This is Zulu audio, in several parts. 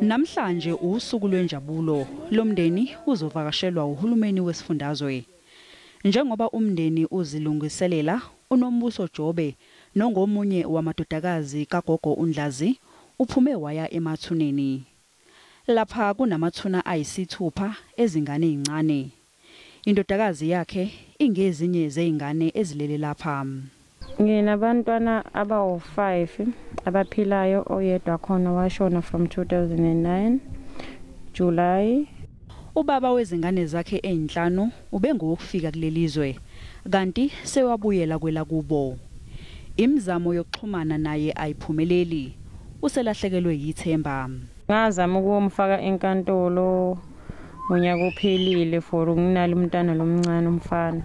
Namhlanje usuku lwenjabulo, lomndeni uzovakashelwa uhulumeni wesifundazwe. Njengoba umndeni uzilungiselela, uNombuso Jobe nongomunye wamadodakazi kagogo uNdlazi uphume waya emathuneni. Lapha kunamathuna ayisithupha ezingane ezincane. Indodakazi yakhe ingezinye zezingane ezilele lapha. Nginabantwana abawu-5 abaphilayo, oyedwa khona washona from 2009 July. Ubaba wezingane zakhe ezinhlanu ubengowokufika kulelizwe kanti sewabuyela kwelakubo. Imizamo yokuxhumana naye ayiphumeleli, uselahlekelwe yithemba. Ngazama ukumfaka enkantolo ngonyaka ophelile for ukunala umntana lomncane umfana.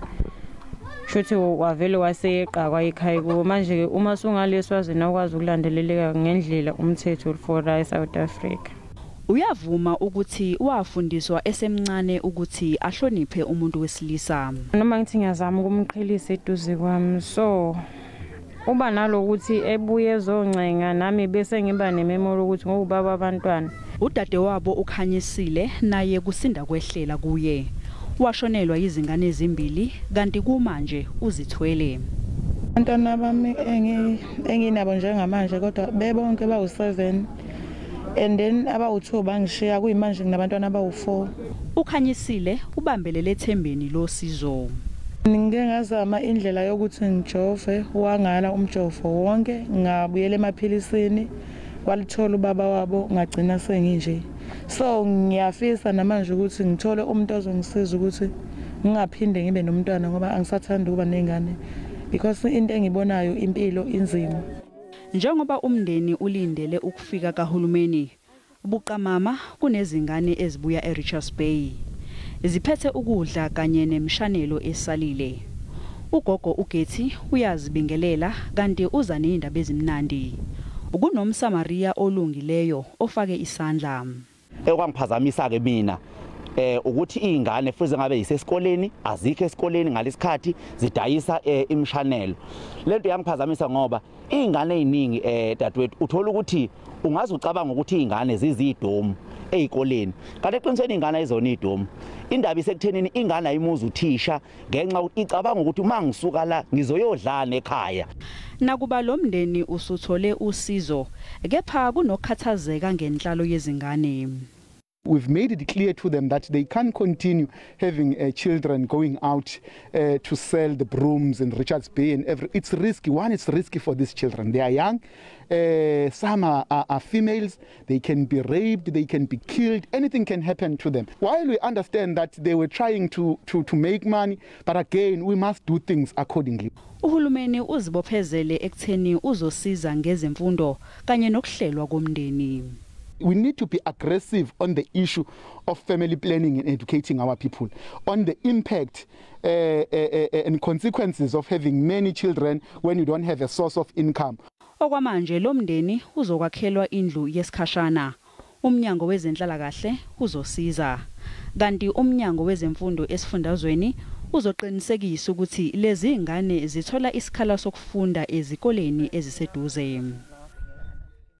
Shuthi wavele waseyeqakwa ekhaya kubo. Manje uma sungale Swazini awukwazi ukulandeleleka ngendlela umthetho for la eSouth Africa. Uyavuma ukuthi wafundiswa esemncane ukuthi ahloniphe umuntu wesilisa. Noma ngithi ngiyazama ukumqhelisa eduze kwami, so uba nalokuthi ebuye ezoncenga nami bese ngiba nememory ukuthi ngubaba abantwana. Udadewabo uKhanyisile naye kusinda kwehlela kuye. Washonelwa izingane ezimbili kanti kumanje uzithwele. Abantwana bami enginabo njengamanje kodwa bebonke bawu-7, and then abawu-2 bangishiya, kuyimanje nginabantwana abawu-4. Ukhanyisile ubambelele ethembeni losizo. Ngike ngazama indlela yokuthi ngijove, wangala umjovo wonke, ngabuyela emaphilisini, walithola ubaba wabo, ngagcina senginje. So ngiyafisa namanje ukuthi ngithole umuntu ozongisiza ukuthi ngingaphinde ngibe nomntwana, ngoba angisathandi ukuba nengane because into engibonayo, impilo inzima. Njengoba umndeni ulindele ukufika kahulumeni, buqamama kunezingane ezibuya eRichards Bay. Ziphethe ukudla kanye nemshanelo esalile. Ugogo uGethi uyazibingelela kanti uza nezindaba ezimnandi. KunomSamaria olungileyo ofake isandla. Okwangiphazamisa ke mina ukuthi izingane futhi ngabe yisesikoleni, azikho esikoleni ngalesikhathi zidayisa imshanelo. Lento yangiphazamisa ngoba izingane eziningi, dadewethu, uthola ukuthi ungaze ucabanga ukuthi izingane zizidomu ezikoleni, kanti eqinisweni izingane ayizona idomu. Indaba isekuthenini ingane ayimuza uthisha ngenxa yokuthi icabanga ukuthi uma ngisuka la ngizoyodlala ekhaya. Nakuba lo mndeni usuthole usizo, kepha kunokukhathazeka ngenhlalo yezingane. We've made it clear to them that they can't continue having children going out to sell the brooms in Richards Bay and every. It's risky. One, it's risky for these children. They are young. Some are females. They can be raped. They can be killed. Anything can happen to them. While we understand that they were trying to make money, but again, we must do things accordingly. Uhulumeni uzibophezele ekutheni uzosiza ngezemfundo kanye nokuhlelwa komndeni. We need to be aggressive on the issue of family planning and educating our people on the impact and consequences of having many children when you don't have a source of income. Okwamanje lo mndeni uzokwakhelwa indlu yesikhashana. Umnyango wezenhlalakahle uzosiza. Kanti umnyango wezemfundo esifundazweni uzoqinisekisa ukuthi lezi ngane zithola isikhala sokufunda ezikoleni eziseduze.